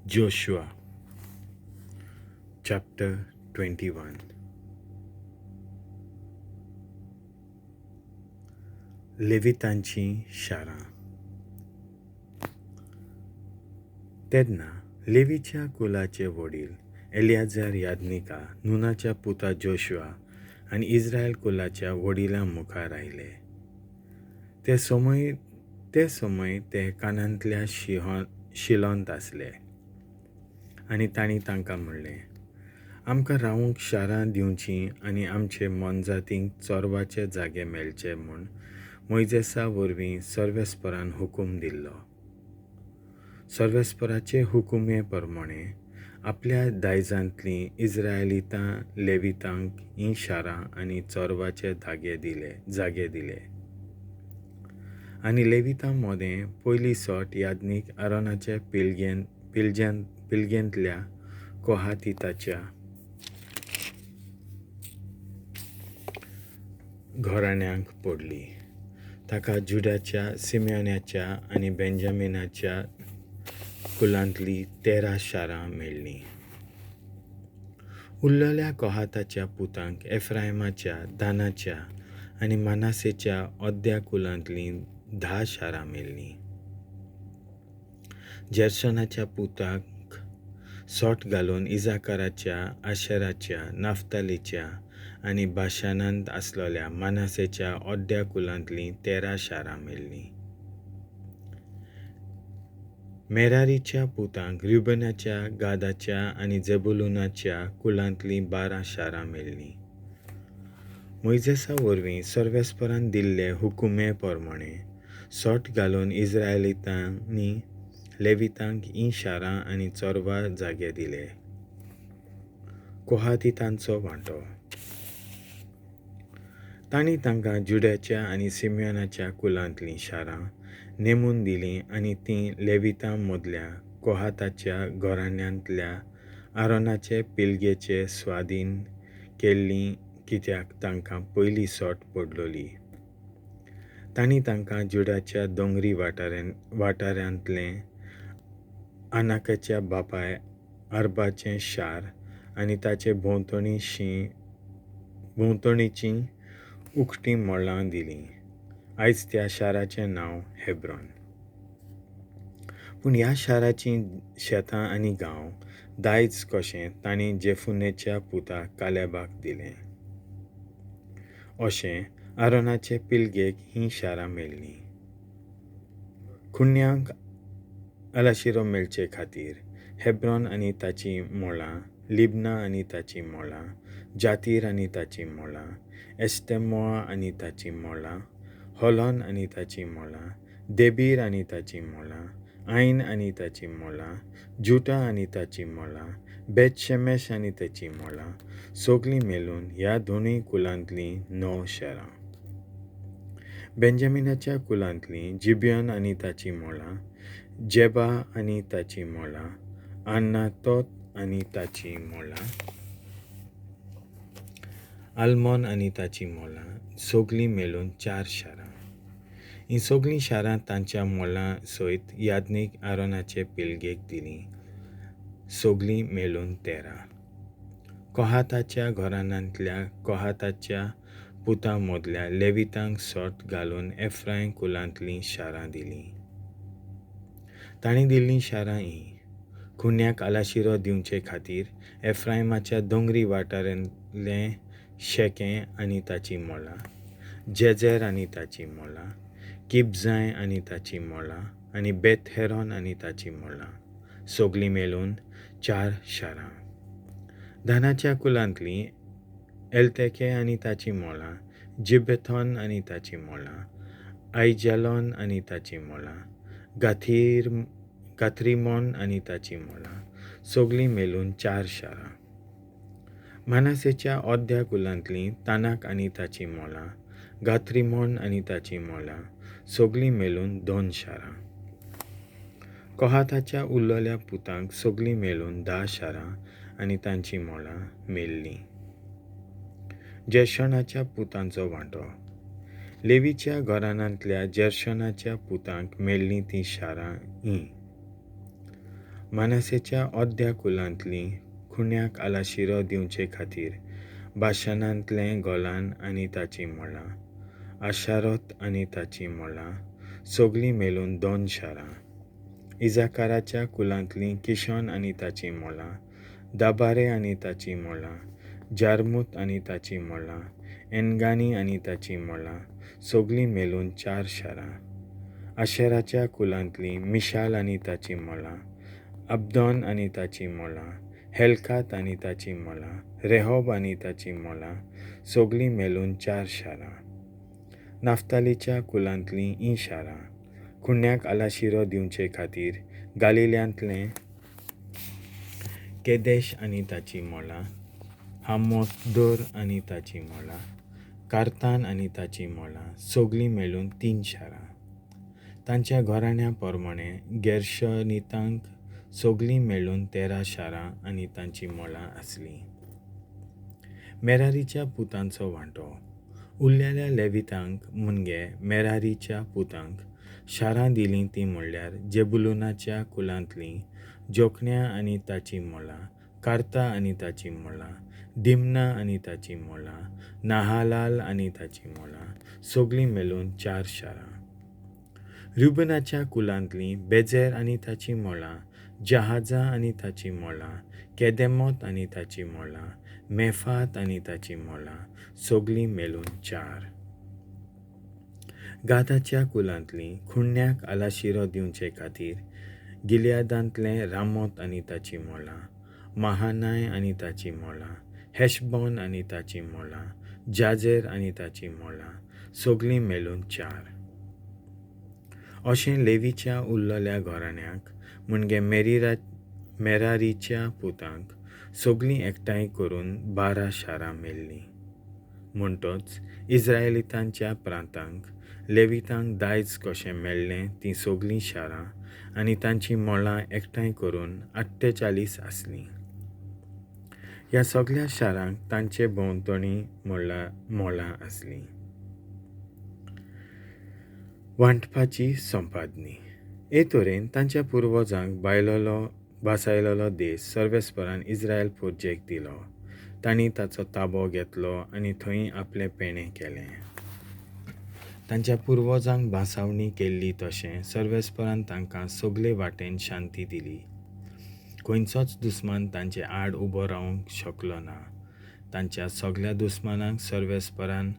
Joshua chapter 21. लेवितांचीं शारां. तेन्ना लेवीच्या कुलाचे वडील एलियाजार याज्ञिका, नुनाच्या पुता जोशुआ आनी इस्रायल कुलाच्या वडिलां मुखार आयले. ते समय ते कानांतल्या शिलोंत आसले आनी तांणी तांकां म्हणलें, आमकां रावूंक शारां दिवचीं आनी आमचे मोनजातींक चोरवाचे जागे मेळचे म्हूण मोयजेसा वरवीं सर्वेस्परान हुकूम दिल्लो. सर्वेस्पराचे हुकुमे प्रमाणे आपल्या दायजांतलीं इस्रायलितां लेवितांक हीं शारां आनी चोरवाचे जागे दिले. आनी लेवितां मदें पयली सोट याज्ञीक आरोनाचे पिळगेंतल्या कोहातिताच्या घराण्यांक पडली. ताका जुडाच्या, सिम्योनाच्या आनी बेंजामिनाच्या कुलांतलीं 13 शारां मेळ्ळीं. उरलेल्या कोहाताच्या पुतांक एफ्रायमाच्या, दानाच्या आनी मानासेच्या अर्द्या कुलांतलीं 10 शारां मेळ्ळीं. जेर्शनाच्या पुताक सोट घालून इजाकाराच्या, आशेराच्या, नाफ्तालीच्या आनी बाशानांत आसलेल्या मानासेच्या अर्द्या कुलांतलीं 13 शारां मेळ्ळीं. मेरारीच्या पुतांक रुबेनाच्या, गादाच्या आनी जेबुलूनाच्या कुलांतलीं 12 शारां मेळ्ळीं. मोयजेसा वरवीं सर्वेस्परान दिल्ले हुकुमे प्रमाणे सोट घालून इस्रायलितांनी लेवितांक हीं शारां आनी चोरवा जागे दिले. कोहातितांचो वांटो. तांणी तांकां जुड्याच्या आनी सिम्योनाच्या कुलांतलीं शारां नेमून दिलीं आनी तीं लेवितां मदल्या कोहाताच्या घराण्यांतल्या आरोनाचे पिळगेचे स्वादीन केल्लीं, कित्याक तांकां पयली सोट पडलोली. तांणी तांकां जुडाच्या दोंगरी वाठारांतलें आनाकाच्या बापाय आर्बाचें शार आनी ताचे भोंवतणीचीं उकटीं मळां दिलीं. आयज त्या शाराचें नांव हेब्रॉन. पूण ह्या शाराचीं शेतां आनी गांव दायज कशें तांणी जेफुनेच्या पुता कालेबाक दिलें. अशें आरोनाचे पिळगेक हीं शारां मेळ्ळीं. खुन्यांक आलाशिरो मेळचे खातीर हेब्रॉन आनी ताचीं मळां, लिब्ना आनी ताचीं मळां, जातीर आनी ताचीं मळां, एस्टेमोआ आनी ताचीं मळां, होलॉन आनी ताचीं मळां, देबीर आनी ताचीं मळां, आयन आनी ताचीं मळां, जुटा आनी ताचीं मळां, बेतशेमेश आनी ताचीं मळां, सगलीं मेळून ह्या दोनूय कुलांतलीं 9 शारां. बेंजामिनाच्या कुलांतलीं जिबियन आनी ताचीं मळां, जेबा आनी ताचीं मळां, आनातोत आनी ताचीं मळां, आल्मोन आनी ताचीं मळां, सगलीं मेळून 4 शारां. हीं सगलीं शारां तांच्या मळां सयत याज्ञीक आरोनाचे पिळगेक दिलीं, सगलीं मेळून 13. कोहाताच्या घराण्यांतल्या कोहाताच्या पुतां मदल्या लेवितांक सोट घालून एफ्रायम कुलांतलीं शारां दिलीं. तांणी दिल्लीं शारां हीं: खुन्याक आलाशिरो दिवचे खातीर एफ्रायमाच्या दोंगरी वाठारांतलें शेकें आनी ताचीं मळां, जेझेर आनी ताचीं मळां, किबजाय आनी ताचीं मळां आनी बेथहेरॉन आनी ताचीं मळां, सगलीं मेळून 4 शारां. दानाच्या कुलांतलीं एलतेके आनी ताचीं मळां, जिबेथॉन आनी ताचीं मळां, आयजालॉन आनी ताचीं मळां, गाथरिमॉन आनी ताचीं मळां, सगलीं मेळून 4 शारां. मानासेच्या अर्द्या कुलांतलीं तानाक आनी ताचीं मळां, गाथरिमॉन आनी ताचीं मळां, सगलीं मेळून 2 शारां. कोहाताच्या उरलेल्या पुतांक सगलीं मेळून 10 शारां आनी तांचीं मळां मेळ्ळीं. जेर्शोनाच्या पुतांचो वांटो. लेवीच्या घराण्यांतल्या जेर्शोनाच्या पुतांक मेळ्ळीं तीं शारां हीं: मानसेच्या अर्द्या कुलांतलीं खुण्याक आलाशिरो दिवचे खातीर बाशनांतलें गोलान आनी ताचीं मळां, आशारोत आनी ताचीं मळां, सगलीं मेळून 2 शारां. इजाकाराच्या कुलांतलीं किशोन आनी ताचीं मळां, दाबारे आनी ताचीं मळां, जारमूत आनी ताचीं मळां, एनगानी आनी ताचीं मळां, सगलीं मेळून 4 शारां. आशेराच्या कुलांतलीं मिशाल आनी ताचीं मळां, अब्दोन आनी ताचीं मळां, हेलकात आनी ताचीं मळां, रेहोब आनी ताचीं मळां, सगलीं मेळून 4 शारां. नाफ्तालीच्या कुलांतलीं हीं शारां खुण्याक आलाशिरो दिवचे खातीर गालिल्यांतलें केदेश आनी ताचीं मळां, हामोदोर आनी ताचीं मळां, कार्तान आनी ताचीं मळां, सगलीं मेळून 3 शारां. तांच्या घराण्या प्रमाणे गेर्शनितांक सगलीं मेळून 13 शारां आनी तांचीं मळां आसलीं. मेरारीच्या पुतांचो वांटो. उरलेल्या लेवितांक मुनगे मेरारीच्या पुतांक शारां दिलीं तीं म्हणल्यार जेबुलुनाच्या कुलांतलीं जोकण्या आनी ताचीं मळां, कार्ता आनी ताचीं मळां, दिमना आनी ताचीं मळां, नाहालाल आनी ताचीं मळां, सगलीं मेळून 4 शारां. रुबनाच्या कुलांतलीं बेजेर आनी ताचीं मळां, जहाजा आनी ताचीं मळां, केदेमोत आनी ताचीं मळां, मेफात आनी ताचीं मळां, सगलीं मेळून 4. गादाच्या कुलांतलीं खुण्याक आलाशिरो दिवचे खातीर गिलियादांतलें रामोत आनी ताचीं मळां, महानाय आनी ताचीं मळां, हेशबॉन आनी ताचीं मळां, जाजेर आनी ताचीं मळां, सगलीं मेळून 4. अशें लेवीच्या उरलेल्या घराण्याक म्हणजे मेरारीच्या पुतांक सगलीं एकठांय करून 12 शारां मेळ्ळीं. म्हणटच इस्रायलितांच्या प्रांतांक लेवितांक दायज कशें मेळ्ळें तीं सगलीं शारां आनी तांचीं मळां एकठांय करून 48 आसलीं. ह्या सगल्या शारांक तांचे भोंवतणी मळां आसलीं. वांटपाची संपादनी. हे तरेन तांच्या पुर्वजांक भासायलेलो देश सर्वेस्परान इस्रायल पुर्जेक दिलो. तांणी ताचो ताबो घेतलो आनी थंय आपलें पेणें केलें. तांच्या पुर्वजांक भासावणी केल्ली तशें सर्वेस्परान तांकां सगले वाटेन शांती दिली. खंयचोच दुस्मान तांचे आड उबो रावंक शकलो ना. तांच्या सगल्या दुस्मानांक सर्वेस्परान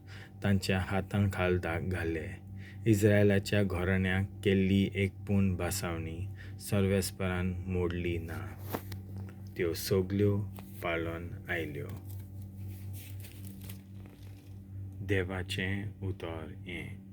तांच्या हातां खाल घाले. इस्रायलाच्या घराण्याक केल्ली एक पूण भासावणी सर्वेस्परान मोडली ना. त्यो सगल्यो पाळून आयल्यो. देवाचें उतर हें.